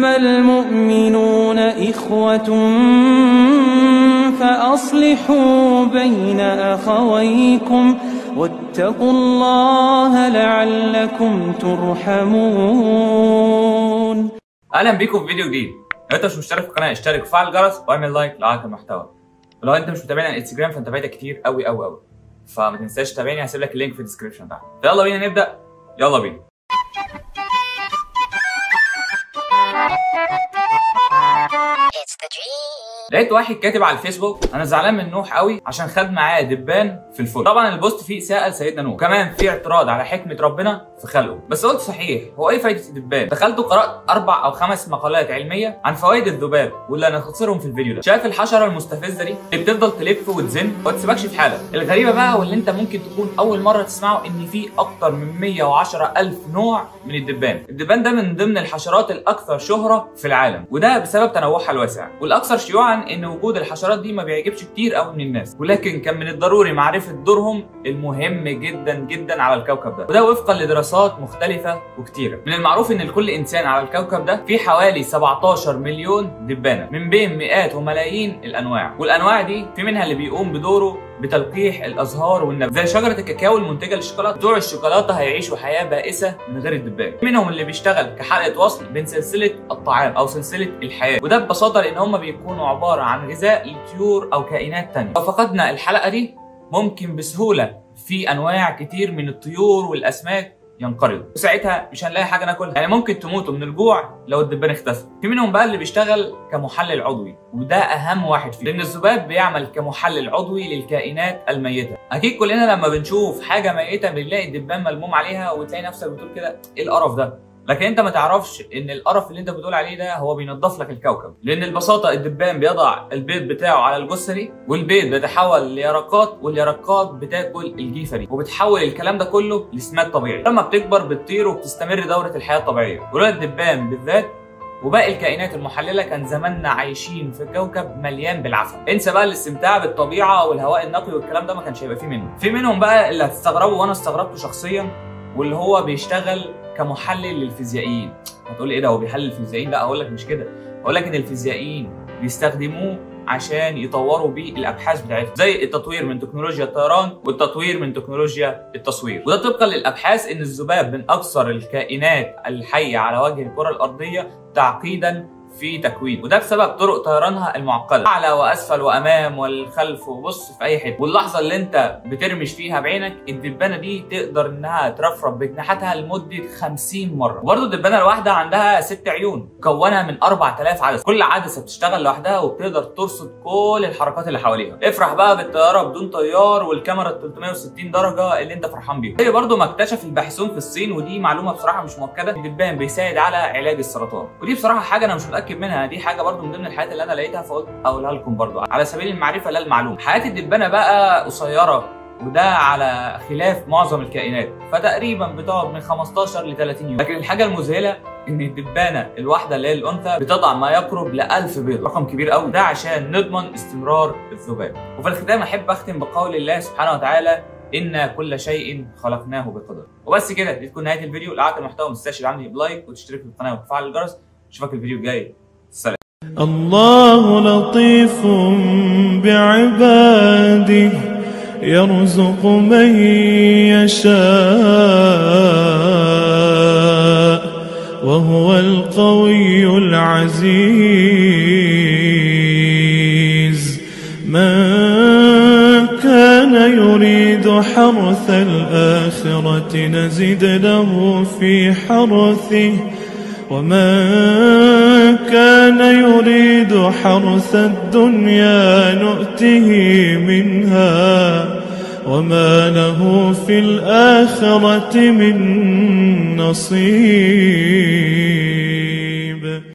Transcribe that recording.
إنما المؤمنون إخوة فأصلحوا بين أخويكم واتقوا الله لعلكم ترحمون. اهلا بيكم في فيديو جديد. لو انت مش مشترك في القناة اشترك وفعل الجرس واعمل like لو عجبك المحتوى. ولو انت مش متابعني على الانستجرام فانت فايتك كتير قوي قوي قوي، فما تنساش تتابعني، هسيب لك ال link في ال description تحت. فيلا بينا نبدا، يلا بينا. لقيت واحد كاتب على الفيسبوك: انا زعلان من نوح قوي عشان خد معاه دبان في الفلك. طبعا ال post فيه اساءه لسيدنا نوح، وكمان فيه اعتراض على حكمه ربنا في خلقه. بس قلت صحيح، هو ايه فايده الدبان؟ دخلت وقرات 4 أو 5 مقالات علمية عن فوائد الذباب، واللي انا هختصرهم في الفيديو ده. شايف الحشرة المستفزه دي اللي بتفضل تلف وتزن وما تسيبكش في حالك؟ الغريبة بقى واللي انت ممكن تكون اول مرة تسمعه، ان في اكتر من 110,000 نوع من الدبان. الدبان ده من ضمن الحشرات الاكثر شهره في العالم، وده بسبب تنوعها الواسع، والاكثر شيوعا ان وجود الحشرات دي ما بيعجبش كتير قوي من الناس، ولكن كان من الضروري معرفة دورهم المهم جدا جدا على الكوكب ده، وده وفقا لدراسات مختلفة وكتيره. من المعروف ان لكل انسان على الكوكب ده في حوالي 17 مليون دبانه من بين مئات وملايين الانواع، والانواع دي في منها اللي بيقوم بدوره بتلقيح الازهار والنبات، زي شجرة الكاكاو المنتجة للشوكولاته. بتوع الشوكولاتة هيعيشوا حياة بائسه من غير الدبان. منهم اللي بيشتغل كحلقه وصل بين سلسلة الطعام او سلسلة الحياة، وده ببساطة لان هم بيكونوا عبارة عن غذاء لطيور او كائنات تانية. لو فقدنا الحلقة دي ممكن بسهولة في انواع كتير من الطيور والاسماك ينقرضوا، وساعتها مش هنلاقي حاجة ناكلها، يعني ممكن تموتوا من الجوع لو الدبان اختفى. في منهم بقى اللي بيشتغل كمحلل عضوي، وده اهم واحد فيه، لان الذباب بيعمل كمحلل عضوي للكائنات الميتة. اكيد كلنا لما بنشوف حاجة ميته بنلاقي الدبان ملموم عليها، وتلاقي نفسك بتقول كده ايه القرف ده؟ لكن انت ما تعرفش ان القرف اللي انت بتقول عليه ده هو بينظف لك الكوكب، لان ببساطة الدبان بيضع البيض بتاعه على الجثة دي، والبيض بيتحول ليرقات، واليرقات بتاكل الجيفه دي، وبتحول الكلام ده كله لسماد طبيعي. لما بتكبر بتطير وبتستمر دوره الحياة الطبيعية. ولولا الدبان بالذات وباقي الكائنات المحلله كان زماننا عايشين في كوكب مليان بالعفن. انسى بقى الاستمتاع بالطبيعة والهواء النقي والكلام ده، ما كانش هيبقى فيه منه. في منهم بقى اللي هتستغربوا وانا استغربته شخصيا، واللي هو بيشتغل كمحلل للفيزيائيين. هتقول ايه ده، هو بيحلل الفيزيائيين؟ لا، اقول لك مش كده، اقول لك ان الفيزيائيين بيستخدموه عشان يطوروا بيه الابحاث بتاعتهم، زي التطوير من تكنولوجيا الطيران والتطوير من تكنولوجيا التصوير. وده طبقا للابحاث ان الذباب من اكثر الكائنات الحية على وجه الكره الارضية تعقيدا في تكوين، وده بسبب طرق طيرانها المعقدة، اعلى واسفل وامام والخلف وبص في اي حتة. واللحظة اللي انت بترمش فيها بعينك الدبانه دي تقدر انها ترفرف بجناحاتها لمدة 50 مرة. وبرده الدبانه الواحدة عندها 6 عيون مكونة من 4000 عدسة، كل عدسة بتشتغل لوحدها وبتقدر ترصد كل الحركات اللي حواليها. افرح بقى بالطيارة بدون طيار والكاميرا 360 درجه اللي انت فرحان بيها. زي برده ما اكتشف الباحثون في الصين، ودي معلومة بصراحة مش مؤكدة، الدبان بيساعد على علاج السرطان، ودي بصراحة حاجة انا مش متأكد منها، دي حاجة برضو من ضمن الحاجات اللي انا لقيتها فقلت اقولها لكم برضو على سبيل المعرفة لا المعلومة. حياة الدبانه بقى قصيرة، وده على خلاف معظم الكائنات، فتقريبا بتقعد من 15 ل 30 يوم. لكن الحاجة المذهلة ان الدبانه الواحدة اللي هي الانثى بتضع ما يقرب ل 1000 بيضة، رقم كبير قوي، ده عشان نضمن استمرار الذباب. وفي الختام احب اختم بقول الله سبحانه وتعالى: إن كل شيء خلقناه بقدر. وبس كده، دي تكون نهاية الفيديو. لو عجبك المحتوى ما تنساش تدعمني ب like وتشترك في القناة وتفعل الجرس. اشوفك الفيديو الجاي، سلام. الله لطيف بعباده يرزق من يشاء وهو القوي العزيز. من كان يريد حرث الآخرة نزد له في حرثه، ومن كان يريد حرث الدنيا نؤته منها وما له في الآخرة من نصيب.